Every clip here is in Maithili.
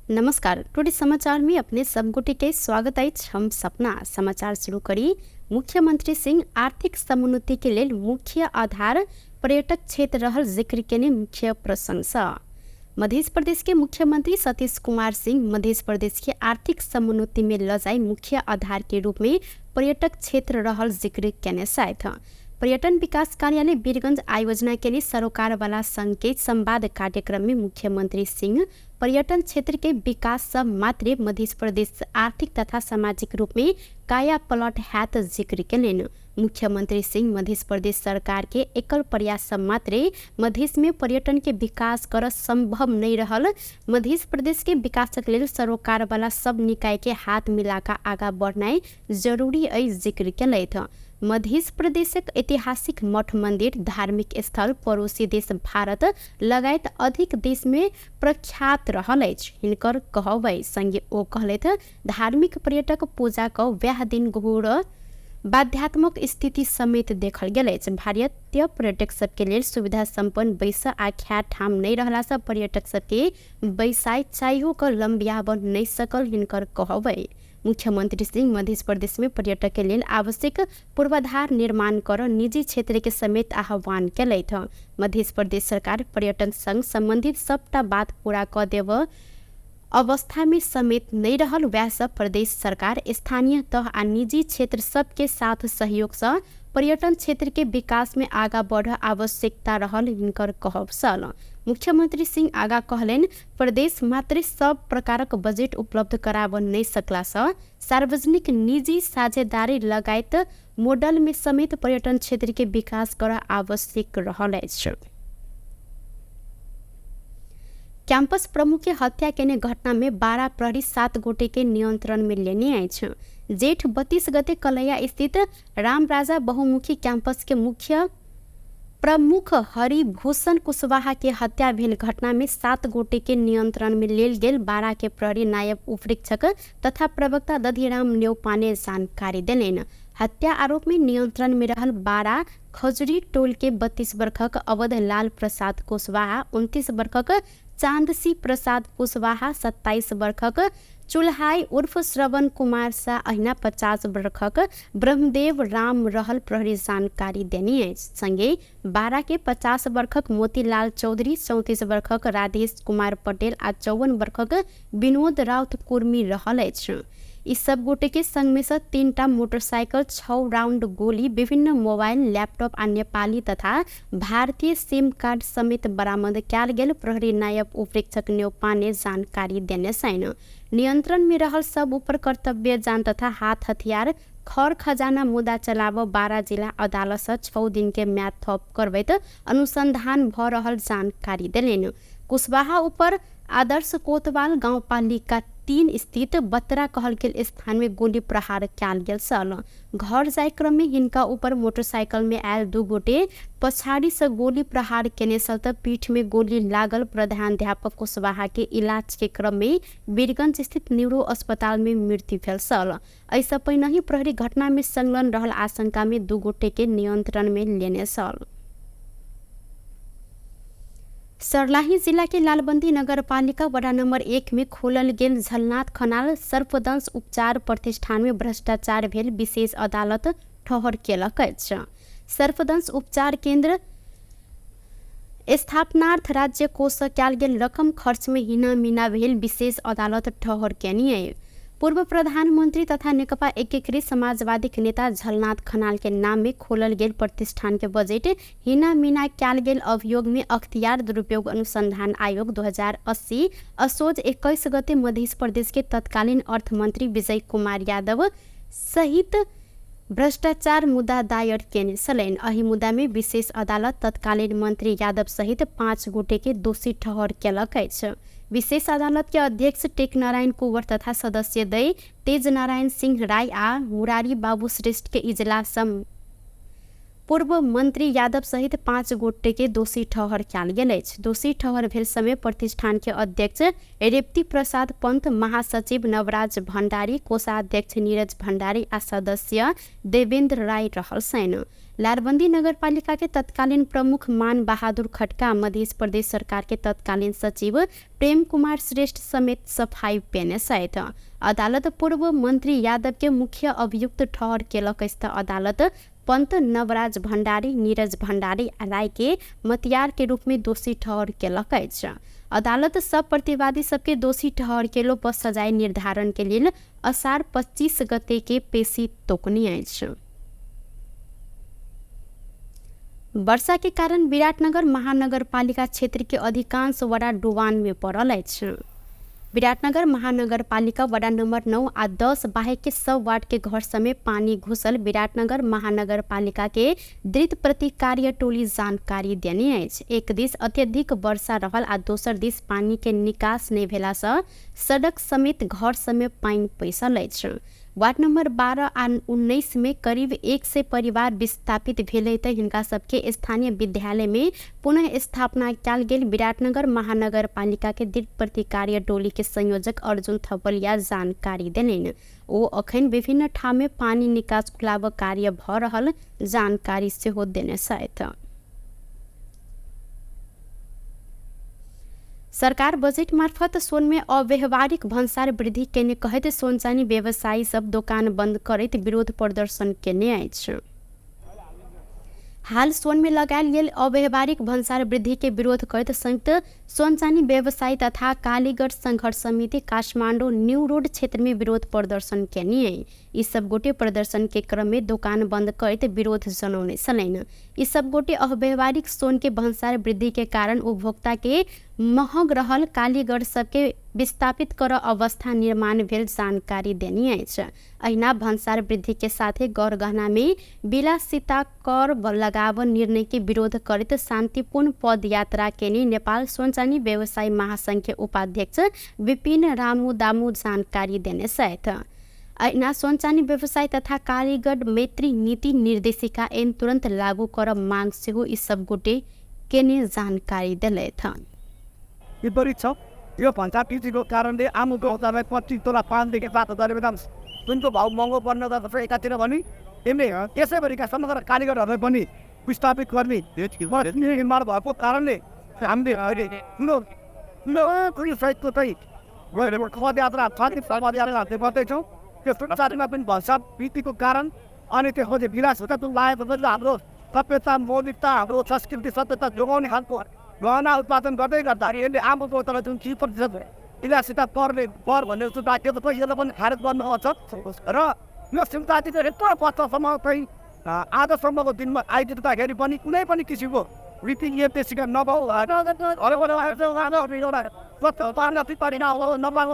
नमस्कार, टुडे समाचार में अपने सब गोटे के स्वागत अछि। हम सपना समाचार शुरू करी। मुख्यमंत्री सिंह आर्थिक समुन्नति के लेल मुख्य आधार पर्यटक क्षेत्र रहल जिक्र केने मुख्य प्रशंसा। मध्य प्रदेश के मुख्यमंत्री सतीश कुमार सिंह मध्य प्रदेश के आर्थिक समुन्नति में ल जाई मुख्य आधार के रूप में पर्यटक क्षेत्र रहल जिक्र केने साथ पर्यटन विकास कार्यालय वीरगंज आयोजना के लिए सरोकारवाला संघ के संवाद कार्यक्रम में मुख्यमंत्री सिंह पर्यटन क्षेत्र के विकास से मात्रे मध्य प्रदेश आर्थिक तथा सामाजिक रूप में काया पलट हैत जिक्र केलनि। मुख्यमंत्री सिंह मध्य प्रदेश सरकार के एकल प्रयास से मात्रे मधेश में पर्यटन के विकास कर संभव नहीं रहल, मध्य प्रदेश के विकासक लेल सरोकारवाला सब निकाय के हाथ मिलाकर आगा बढ़नाइ जरूरी अछि जिक्र केलथि। मध्य प्रदेशक ऐतिहासिक मठ मंदिर, धार्मिक स्थल, पड़ोसी देश भारत लगायत अधिक देश में प्रख्यात रहल अछि हिनकर कहब अछि। संगे ओ कहलथि, धार्मिक पर्यटक पूजा क वएह दिन घूर बाध्यात्मक स्थिति समेत देखल गेल अछि। भारतीय पर्यटक सबके लेल सुविधा सम्पन्न बैस आ खाय ठाम नहि रहला से पर्यटक सबके बैसाइ चाहियो क लम्बियाब नहि सकल हिनकर कहब अछि। मुख्यमंत्री सिंह मध्य प्रदेश में पर्यटक के लेल आवश्यक पूर्वाधार निर्माण कर निजी क्षेत्र के समेत आह्वान केलथि। मध्य प्रदेश सरकार पर्यटन संग संबंधित सबटा बात पूरा क देब अवस्था में समेत नहीं रहल, वएह सब प्रदेश सरकार स्थानीय तह आ निजी क्षेत्र सबके साथ सहयोग से पर्यटन क्षेत्र के विकास में आगा बढ़ आवश्यकता रहल हिनकर कहब छल। मुख्यमंत्री सिंह आगा कहलनि, प्रदेश मात्र सब प्रकारक बजेट उपलब्ध कराब नहीं सकला से सार्वजनिक निजी साझेदारी लगायत मॉडल में समेत पर्यटन क्षेत्र के विकास कर आवश्यक रहल अछि। कैंपस प्रमुख के हत्या केने घटना में 12 प्रहरी 7 गोटे के नियंत्रण में लेने अछि। जेठ 32 गते कलैया स्थित रामराजा बहुमुखी कैंपस के मुख्य प्रमुख हरिभूषण कुशवाहा के हत्या भेल घटना में 7 गोटे के नियंत्रण में लेल गेल 12 के प्रहरी नायब उपरीक्षक तथा प्रवक्ता दधिराम न्यौपाने जानकारी देलनि। हत्या आरोप में नियंत्रण में रहल 12 खजुरी टोल के 32 वर्षक अवध लाल प्रसाद कुशवाहा, 29 वर्षक चांदसी प्रसाद कुशवाहा, 27 वर्षक चुल्हाई उर्फ श्रवण कुमार शाह अहिना 50 वर्षक ब्रह्मदेव राम रहल प्रहरी जानकारी देने अछि। संगे 12 के 50 वर्षक मोतीलाल चौधरी, 34 वर्षक राधेश कुमार पटेल आ 54 वर्षक विनोद राउत कुर्मी रहल अछि। ई सब गोटे के संग में से 3टा मोटरसाइकिल, 6 राउंड गोली, विभिन्न मोबाइल, लैपटॉप आ नेपाली तथा भारतीय सिम कार्ड समेत बरामद कयल गेल प्रहरी नायब उपरीक्षक न्यौपाने जानकारी देने छनि। नियंत्रण में रहल सब ऊपर कर्तव्य जान तथा हाथ हथियार खर खजाना मुद्दा चलाब 12 जिला अदालत से 6 दिन के म्याद थप करबैत अनुसंधान भ रहल जानकारी देलनि। कुशवाहा ऊपर आदर्श कोतवाल गाउँपालिका 3 स्थित बतरा कहल गेल स्थान में गोली प्रहार कयल गेल छल। घर जाय क्रम में हिनका ऊपर मोटरसाइकिल में आयल 2 गोटे पछाड़ी से गोली प्रहार केने छल त पीठ में गोली लागल प्रधानाध्यापक कुशवाहा के इलाज के क्रम में वीरगंज स्थित न्यूरो अस्पताल में मृत्यु भेल छल। एहिसँ पहिनहि प्रहरी घटना में संलग्न रहल आशंका में 2 गोटे के नियंत्रण में लेने छल। सर्लाही जिला के लालबन्दी नगरपालिका वडा नंबर 1 में खोलल गेल झलनाथ खनाल सर्पदंश उपचार प्रतिष्ठान में भ्रष्टाचार भेल विशेष अदालत ठहर केलक अछि। सर्पदंश उपचार केंद्र स्थापनार्थ राज्य कोष से कयल गेल रकम खर्च में हिना मिना भेल विशेष अदालत ठहर केनी। पूर्व प्रधानमंत्री तथा नेकपा एकीकृत समाजवादी नेता झलनाथ खनाल के नाम में खोलल गेल प्रतिष्ठान के बजट हिना मिना कयल गेल अभियोग में अख्तियार दुरुपयोग अनुसंधान आयोग 2080 असोज 21 गते मध्य प्रदेश के तत्कालीन अर्थमंत्री विजय कुमार यादव सहित भ्रष्टाचार मुद्दा दायर केने छलनि। एहि मुद्दा में विशेष अदालत तत्कालीन मंत्री यादव सहित 5 गोटे के दोषी ठहर केलक अछि। विशेष अदालत के अध्यक्ष टेकनारायण कुंवर तथा सदस्य दय तेजनारायण सिंह राय आ मुरारी बाबू श्रेष्ठ के इजलास पूर्व मंत्री यादव सहित 5 गोटे के दोषी ठहर कयल गेल अछि। दोषी ठहर भेल समय प्रतिष्ठान के अध्यक्ष रेवती प्रसाद पंत, महासचिव नवराज भण्डारी, कोषाध्यक्ष नीरज भण्डारी आ सदस्य देवेन्द्र राय रहल छनि। लारबन्दी नगरपालिका के तत्कालीन प्रमुख मान बहादुर खड्का, मध्य प्रदेश सरकार के तत्कालीन सचिव प्रेम कुमार श्रेष्ठ समेत सफाई पेने सहित अदालत पूर्व मंत्री यादव के मुख्य अभियुक्त ठहर केलक अछि। अदालत पंत, नवराज भण्डारी, नीरज भण्डारी आ राय के मतियार के रूप में दोषी ठहर केलक अछि। अदालत सब प्रतिवादी सबके दोषी ठहर केलो पर सजाय निर्धारण के लेल असार 25 गते के पेशी तोकनी अछि। वर्षा के कारण विराटनगर महानगरपालिका क्षेत्र के अधिकांश वडा डुबान में पड़ल अछि। विराटनगर महानगरपालिका वडा नंबर 9 आ 10 बाहेक के सब वार्ड के घर समेत पानी घुसल विराटनगर महानगरपालिका के द्रुत प्रतिकार्य टोली जानकारी देने अछि। एक दिस अत्यधिक वर्षा रहल आ दोसर दिस पानी के निकास नहि भेला सँ सड़क समेत घर समेत पानि पैसल अछि। वार्ड नंबर 12 आ 19 में करीब 100 परिवार विस्थापित भेलै तऽ हिनका सबके स्थानीय विद्यालय में पुनः स्थापना कयल गेल विराटनगर महानगरपालिका के दीर्घ प्रतिकार्य टोली के संयोजक अर्जुन थपलिया जानकारी देलनि। ओ अखन विभिन्न ठाम में पानी निकास खुलाब कार्य भऽ रहल जानकारी सेहो देने छथि। सरकार बजेट मार्फत सोन में अव्यवहारिक भन्सार वृद्धि केने कहैत सोन चानी व्यवसायी सब दोकान बंद करैत विरोध प्रदर्शन केने अछि। हाल सोन में लगायल गेल अव्यवहारिक भन्सार वृद्धि के विरोध करैत संयुक्त सोन चानी व्यवसायी तथा कालीगढ़ संघर्ष समिति काठमाडौँ न्यू रोड क्षेत्र में विरोध प्रदर्शन केने। यी सब गोटे प्रदर्शन के क्रम में दोकान बंद करैत विरोध जनौने छलनि। यी सब गोटे अव्यवहारिक सोन के भन्सार वृद्धि के कारण उपभोक्ता के महग रहल कालीगढ़ सबके विस्थापित कर अवस्था निर्माण भेल जानकारी देने अछि। अहिना भन्सार वृद्धि के साथे गरगहना में विलासिता कर लगाव निर्णय के विरोध करैत शान्तिपूर्ण पदयात्रा केने नेपाल सोनचानी व्यवसायी महासंघ के उपाध्यक्ष विपिन रामू दामू जानकारी देने छथि। अहिना सोनचानी व्यवसाय तथा कालीगढ़ मैत्री नीति निर्देशिका ऐन तुरन्त लागू कर मांग सेहो यी सब गोटे केने जानकारी देलथि। विपरीत छ यो भन्सार वृद्धिको कारणले आम उपभोक्तालाई 25 तोला 5 देखि 7 हजार रुपियाँ सुनको भाउ महँगो पर्न त एकातिर भने एमले त्यसै गरीका समग्र कालीगढहरूलाई पनि विस्थापित गर्ने निर्माण भएको कारणले हामीले अहिले ठुलो ठुलो सहितको चाहिँ पदयात्रा पदयात्रा गर्दैछौँ। त्यो संसारमा पनि भन्सार वृद्धिको कारण अनि त्यसपछि विलासता जुन लागेको छ हाम्रो सभ्यता मौलिकता हाम्रो संस्कृति सभ्यता जोगाउने खालको गहना उत्पादन गर्दै गर्दाखेरि यसले आम उपभोक्तालाई जुन 3% विलासिता करले कर भन्ने जस्तो त्यो त पैसालाई पनि खारेज गर्नुपर्छ र यो सुनचाँदी चाहिँ यत्रो वर्षसम्म चाहिँ आजसम्मको दिनमा आइपुग्दाखेरि पनि कुनै पनि किसिमको रीति निर्देशिका नभऊ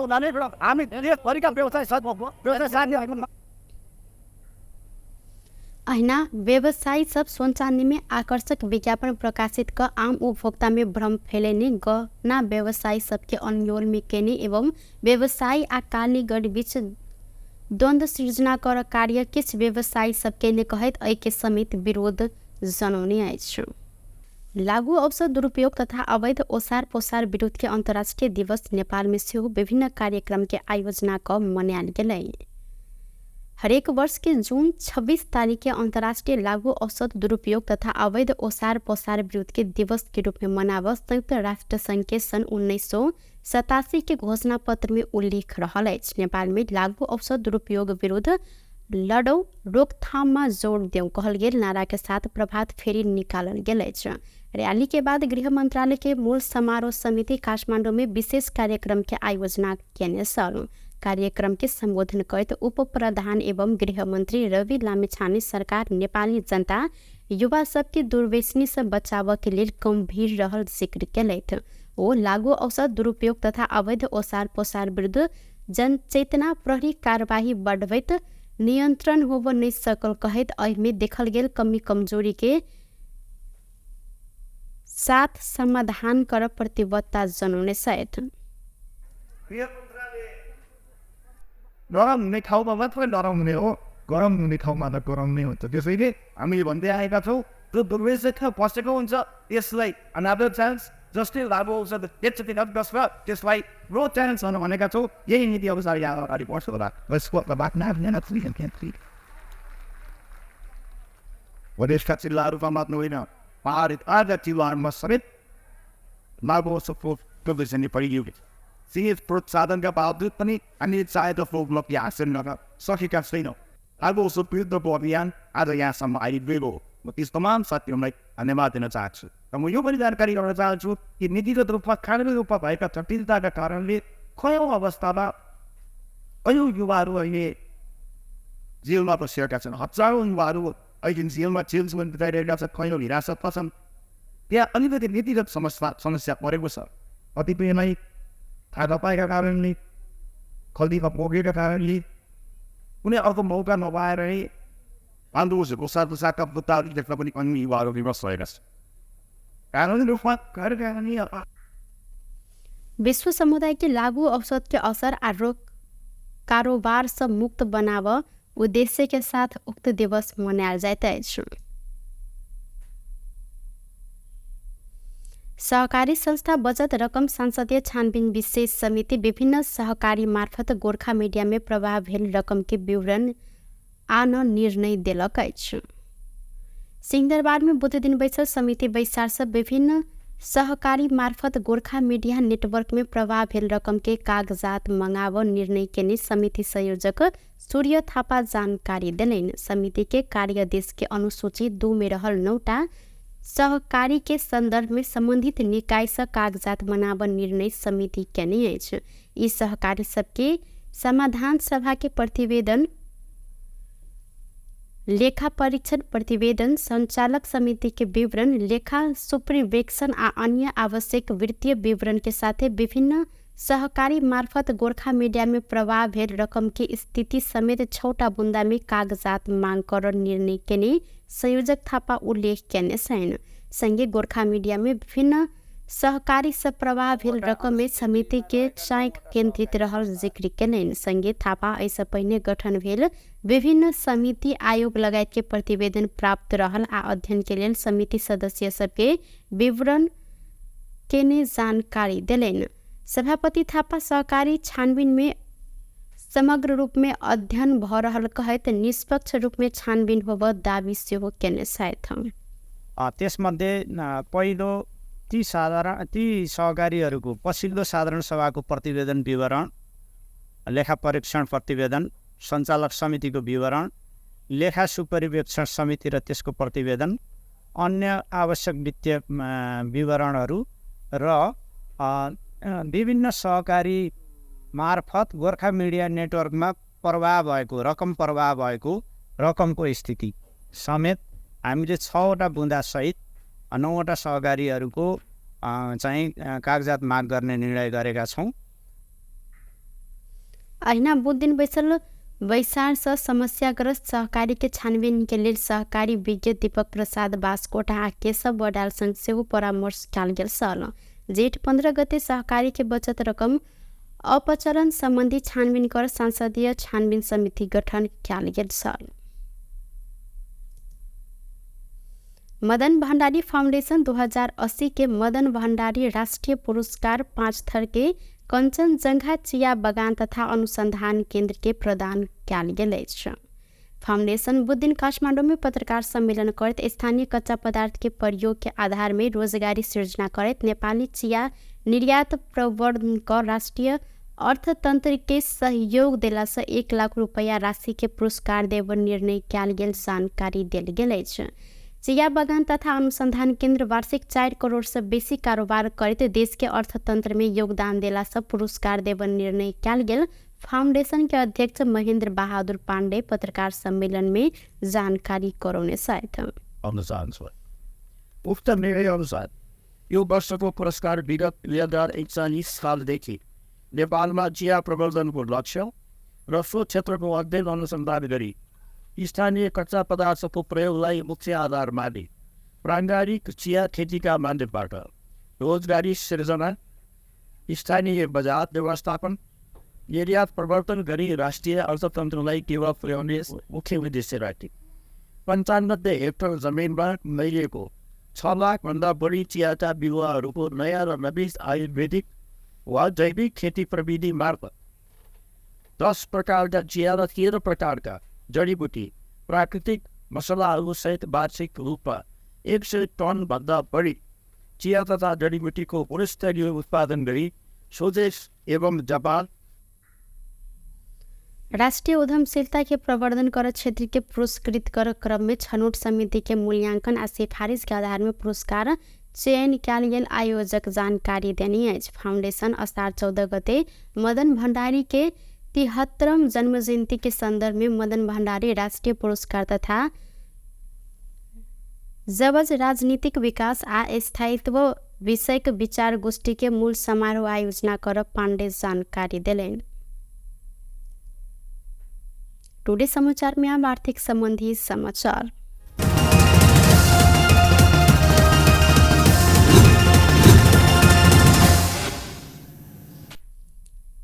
हुनाले हामी देशभरिका व्यवसाय व्यवसाय। अहिना व्यवसायी सब सोन चांदी में आकर्षक विज्ञापन प्रकाशित क आम उपभोक्ता में भ्रम फैलेने गहना व्यवसायी सबके अन्योल में केने एवं व्यवसायी आ कालीगढ़ बीच द्वंद्व सृजना कर कार्य किछ व्यवसायी सबके ने कहैत एहि के समेत विरोध जनौने अछि। लागू औषध दुरुपयोग तथा अवैध ओसार पोसार विरुद्ध के अंतर्राष्ट्रीय दिवस नेपाल में सेहो विभिन्न कार्यक्रम के आयोजना क मनायल गेलै। हरेक वर्ष के जून 26 तारीख के अंतर्राष्ट्रीय लागू औषध दुरुपयोग तथा अवैध ओसार पोसार विरुद्ध के दिवस के रूप में मनाव संयुक्त राष्ट्र संघ के सन् 1987 के घोषणा पत्र में उल्लेख रहल अछि। नेपाल में लागू औषध दुरुपयोग विरुद्ध लडौ रोकथाममा जोड़ देऊ कहल गेल नारा के साथ प्रभात फेरी निकालल गेल अछि। रैली के बाद गृह मंत्रालय के मूल समारोह समिति काठमाडौँ में विशेष कार्यक्रम के आयोजना केने छल। कार्यक्रम के संबोधन करैत उप प्रधान एवं गृह मंत्री रवि लामिछाने सरकार नेपाली जनता युवा सबके दुर्व्यसनी से बचाव के लेल गंभीर रहल जिक्र केलथि। ओ लागू औषध दुरुपयोग तथा अवैध ओसार पोसार विरुद्ध जनचेतना प्रहरी कार्यवाही बढ़बैत नियंत्रण होब नहि सकल कहैत एहिमे देखल गेल कमी कमजोरी के साथ समाधान कर प्रतिबद्धता जनौने छथि। नराम्रो हुने ठाउँमा मात्रै नराम्रो हुने हो। गरम हुने ठाउँमा त गरम नै हुन्छ। त्यसैले हामीले भन्दै आएका छौँ, जो दुर्व्यवस्था बसेको हुन्छ त्यसलाई अनदर चान्स, जसले लागु औषध बेच्छ त्यसलाई नो चान्स भनेका छौँ। यही नीति अनुसार यहाँ अगाडि बढ्छ होला। मधेसका जिल्लाहरूमा मात्र होइन, पहाडी आधा जिल्लाहरूमा समेत लागु औषधको प्रदर्शनी फैलियो। सीमित प्रोत्साहनका बावजुद पनि हामीले चाहे जस्तो उपलब्धि हासिल गर्न सकेका छैनौँ। लागु औषध विरुद्धको अभियान आज यहाँसम्म आइपुगेको हो। म ती तमाम साथीहरूलाई धन्यवाद दिन चाहन्छु र म यो पनि जानकारी गर्न चाहन्छु कि नीतिगत रूपमा कानुनी रूपमा भएका जटिलताका कारणले कयौँ अवस्थामा कयौँ युवाहरू अहिले जेलमा बसिरहेका छन्। हजारौँ युवाहरू अहिले जेलमा जेल जीवन बिताइरहेका छन्, कयौँ हिरासतमा छन्। त्यहाँ अलिकति नीतिगत समस्या परेको छ। कतिपयलाई थाहा नपाएका कारणले, खल्तीमा पुगेका कारणले, कुनै अर्को मौका नपाएर नै आन्दोलनको साथसाथका मुद्दाहरू देख्न पनि अन्य युवाहरू विवश भएका छन्। कानुनी रूपमा गैर-कानुनी विश्व समुदाय के लागू औषध के असर आ रोग कारोबार से मुक्त बनाव उद्देश्य के साथ उक्त दिवस मनायल जाइत अछि। सहकारी संस्था बचत रकम संसदीय छानबिन विशेष समिति विभिन्न सहकारी मार्फत गोरखा मीडिया में प्रवाह भेल रकम के विवरण आन निर्णय देलक अछि। सिंहदरबार में बुध दिन बैसल समिति बैसार से विभिन्न सहकारी मार्फत गोरखा मीडिया नेटवर्क में प्रवाह भेल रकम के कागजात मंगाव निर्णय केने समिति संयोजक सूर्य थापा जानकारी देलनि। समिति के कार्यादेश के अनुसूची 2 में रहल 9टा सहकारी के संदर्भ में संबंधित निकाय से कागजात मनाव निर्णय समिति केने अछि। ई सहकारी सबके समाधान सभा के प्रतिवेदन, लेखा परीक्षण प्रतिवेदन, संचालक समिति के विवरण, लेखा सुपरिवेक्षण आ अन्य आवश्यक वित्तीय विवरण के साथे विभिन्न सहकारी मार्फत गोरखा मीडिया में प्रवाह भेल रकम के स्थिति समेत 6टा बुंदा में कागजात मांग कर निर्णय केने संयोजक थापा उल्लेख केने छन्। संगे गोरखा मीडिया में विभिन्न सहकारी से प्रवाह भेल रकम में समिति के चाँक केंद्रित रहल जिक्र केलनि। संगे थापा एहिसँ पहिने गठन भेल विभिन्न समिति आयोग लगायत के प्रतिवेदन प्राप्त रहल आ अध्ययन के लेल समिति सदस्य सबके विवरण केने जानकारी देलनि। सभापति थापा सहकारी छानबीन में समग्र रूप में अध्ययन भ रहल कहैत निष्पक्ष रूप में छानबीन होब दावी सेहो केने छथि। त्यसमध्ये पहिलो ती सहकारीहरूको पछिल्लो साधारण सभाको प्रतिवेदन विवरण, लेखा परीक्षण प्रतिवेदन, सञ्चालक समितिको विवरण, लेखा सुपरिवेक्षण समिति र त्यसको प्रतिवेदन, अन्य आवश्यक वित्तीय विवरणहरू र विभिन्न सहकारी मार्फत गोर्खा मिडिया नेटवर्कमा प्रवाह भएको रकमको स्थिति समेत हामीले 6वटा बुँदासहित 9वटा सहकारीहरूको चाहिँ कागजात माग गर्ने निर्णय गरेका छौँ। अहिना बुध दिन बैसल बैसार से समस्याग्रस्त सहकारी के छानबीन के लेल सहकारी विज्ञ दीपक प्रसाद बास्कोटा आ केशव बडालसँग सेहो परामर्श कयल गेल छल। जेठ 15 गते सहकारी के बचत रकम अपचलन सम्बन्धी छानबीन कर संसदीय छानबीन समिति गठन कयल गेल छल। मदन भण्डारी फाउंडेशन 2080 के मदन भण्डारी राष्ट्रिय पुरस्कार 5 थर के कंचनजंघा चिया बगान तथा अनुसंधान केंद्र के प्रदान कयल गेल अछि। फाउंडेशन बुध दिन काठमाडौँ में पत्रकार सम्मेलन करैत स्थानीय कच्चा पदार्थ के प्रयोग के आधार में रोजगारी सृजना करैत नेपाली चिया निर्यात प्रवर्धन कर राष्ट्रिय अर्थतंत्र के सहयोग देला से 1 लाख रुपैया राशि के पुरस्कार देब निर्णय कयल गेल जानकारी देल गेल अछि। चिया बगान तथा अनुसंधान केंद्र वार्षिक 4 करोड़ से बेसी कारोबार करैत देश के अर्थतंत्र में योगदान देला से पुरस्कार देब निर्णय कयल गेल फाउंडेशन के अध्यक्ष महेंद्र बहादुर पांडे पत्रकार सम्मेलन में जानकारी करौने छथि। उक्त निर्णय अनुसार यो वर्षको पुरस्कार विगत 2041 सालदेखि नेपालमा चिया प्रवर्धनको लक्ष्य र सो क्षेत्रको अध्ययन अनुसन्धान गरी स्थानीय कच्चा पदार्थको प्रयोगलाई मुख्य आधार मानि प्राङ्गारिक चिया खेतीका माध्यमबाट रोजगारी सिर्जना, स्थानीय बजार व्यवस्थापन निर्यात प्रवर्तन गरी राष्ट्रिय अर्थतन्त्रलाई टेवा पुर्याउने मुख्य उद्देश्य राखी 95 हेक्टर जमिनमा लैलिएको 6 लाख भन्दा बढी चियाका बिरुवाहरूको नयाँ र नवीन आयुर्वेदिक वा जैविक खेती प्रविधि मार्फत 10 प्रकारका चिया र 13 प्रकारका जडीबुटी प्राकृतिक मसलाहरूसहित वार्षिक रूपमा 100 टन भन्दा बढी चिया तथा जडीबुटीको गुणस्तरीय उत्पादन गरी स्वदेश एवं जापान राष्ट्रिय उद्यमशीलता के प्रवर्धन कर क्षेत्र के पुरस्कृत कर क्रम में छनौट समिति के मूल्यांकन आ सिफारिश के आधार में पुरस्कार चयन कयल गेल आयोजक जानकारी देने अछि। फाउंडेशन असार 14 गते मदन भंडारी के 73 जन्म जयंती के संदर्भ में मदन भंडारी राष्ट्रीय पुरस्कार तथा जबज राजनीतिक विकास आ स्थायित्व विषयक विचार गोष्ठी के मूल समारोह आयोजना कर पांडे जानकारी देलनि। टुडे समाचार में अब आर्थिक संबंधी समाचार।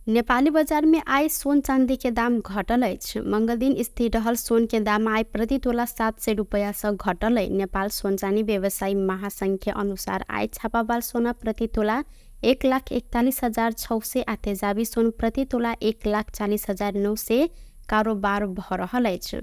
नेपाली बजार में आइ सोन चांदी के दाम घटल अछि। मंगल दिन स्थिर रहल सोन के दाम आइ प्रति तोला 700 रुपया से घटल अछि। नेपाल सोन चांदी व्यवसायी महासंघ के अनुसार आइ छापावाल सोना प्रति तोला 1,41,600 आ तेजाबी सोन प्रति तोला 1,40,900 कारोबार भ रहल अछि।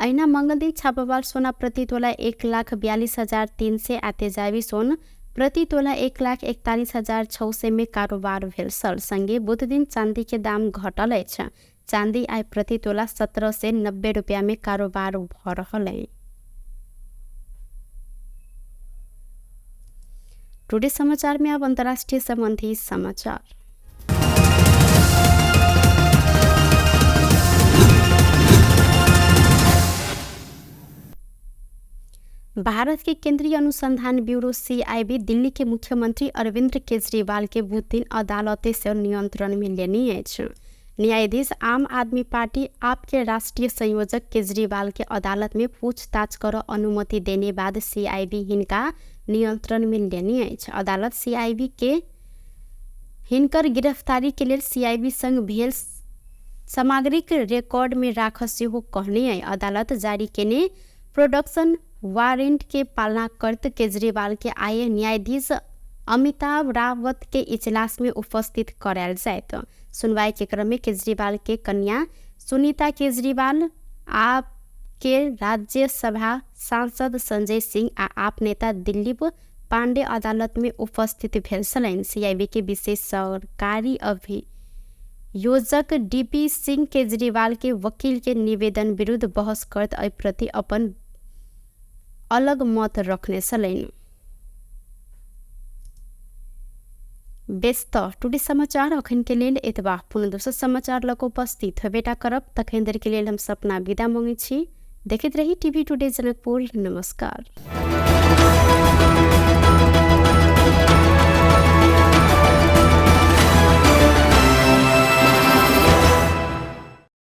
अहिना मंगल दिन छापावाल सोना प्रति तोला 1,42,300 आ तेजाबी सोन प्रति तोला 1,41,600 में कारोबार भेल छल। संगे बुध दिन चांदी के दाम घटल अछि। चांदी आइ प्रति तोला 1,790 रुपया में कारोबार भ रहल अछि। टुडे समाचार में अब अंतर्राष्ट्रीय संबंधी समाचार। भारत के केंद्रीय अनुसंधान ब्यूरो CIB Delhi के मुख्यमंत्री अरविंद केजरीवाल के बुध दिन अदालत से नियंत्रण में लेने अछि। न्यायाधीश आम आदमी पार्टी आप के राष्ट्रीय संयोजक केजरीवाल के अदालत में पूछताछ कर अनुमति देने बाद CIB हिनका नियंत्रण में लेने अछि। अदालत CIB के हिनकर गिरफ्तारी के लेल CIB संग भेल सामग्रीक रिकॉर्ड में राख सेहो कहने अछि। अदालत जारी केने प्रोडक्शन वारंट के पालना करत केजरीवाल के आय न्यायाधीश अमिताभ रावत के इजलास में उपस्थित करायल जायत। सुनवाई के क्रम में केजरीवाल के कन्या सुनीता केजरीवाल, आप के राज्यसभा सांसद संजय सिंह आ आप नेता दिलीप पांडे अदालत में उपस्थित भेल छलनि। CIB के विशेष सरकारी अभियोजक DP Singh Kejriwal के वकील के निवेदन विरुद्ध बहस करत एहि प्रति अपन अलग मत रखने छलनि। व्यस्त टुडे समाचार अखन के लेल एतबा। पुनः दोसर समाचार लग उपस्थित होबेटा करब। तखन देर के लेल हम सपना विदा मांगै छी। देखैत रही टीवी टुडे जनकपुर। नमस्कार।